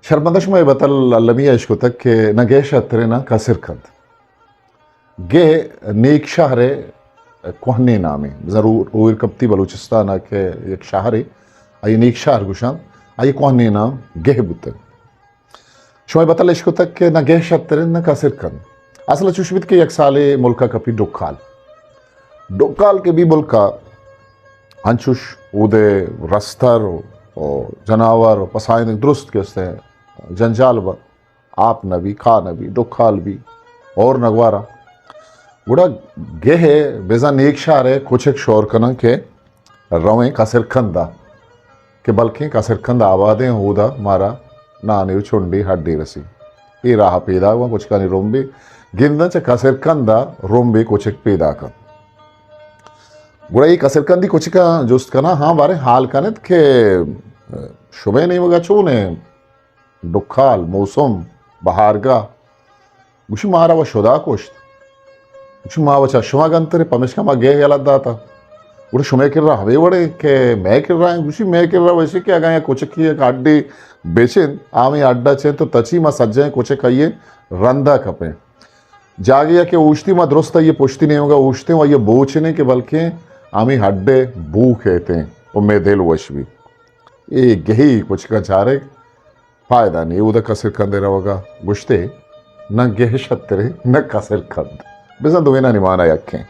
شرمندہ شما اے بتل المی ءَ اشکتگ کہ نہ گہ شتریں نہ کسر کند۔ گہ نیک شہر ءِ کوہنیں نامے، بزاں رو-، روئر کپتی بلوچستان ءَ کہ یک شہرے، آئی نیک شہر گوشاں، آئی کوہنیں نام گہ بوتگ۔ شما اے بتل اشکتگ کہ نہ گہ شتریں نہ کسر کند۔ اصل ءَ چوش بیت کہ یک سالے ملک ءَ کپی ڈکال۔ ڈکال کہ بی ملک ءَ انچوش اودے رستر و، و جناور و پسائندگ درست کہ استیں جنجال با، آپ نہ بی، کاہ نہ بی، ڈکال بی، اور نگوارا۔ گڑا گہ بزاں نیک شہر ءِ کچک شور کناں کہ رویں کسر کند ءَ کہ بلکیں کسر کند آبادیں، اودا مارا نانے و چنڈے ہڈے رسی۔ اے راہ پیداک باں، کچکانی رمبے گنداں چہ کسر کند ءَ رمبے کچک پیداک انت۔ گڑا اے کسر کندی کچکاں جست کناں، ہاں باریں حال کن ات کہ شمئے نیمگ ءَ چونیں ڈکال، موسم، بہارگاہ؟ گوشی، مارا و شدا کشت۔ گوشی، ما و چہ شما گنتریں، پمیشکا ما گہ یلہ داتا۔ گڑا شمئے کرا ہمے وڑیں کہ مئے کرا ایں؟ گوشی، مئے کرا و ایشی کہ اگاں یک کچکی یک ہڈے بچن، آ ہمے ہڈا چن تو تچی، ما سجہیں کچک آئیے رندا کپیں۔ جاگہے کہ اوشتی، ما درست آئیے پشتی نیمگا اوشتیں و آئیے بوچنیں کہ بلکیں ہمے ہڈے بو کیتیں و مئے دل وش بی۔ اے گہی کچکاں چارگ پائدہ نی، اودا کسر کندے روگا گوشتے، نہ گہ شتریں نہ کسر کند۔ بزاں دوئینانی مانا یکیں۔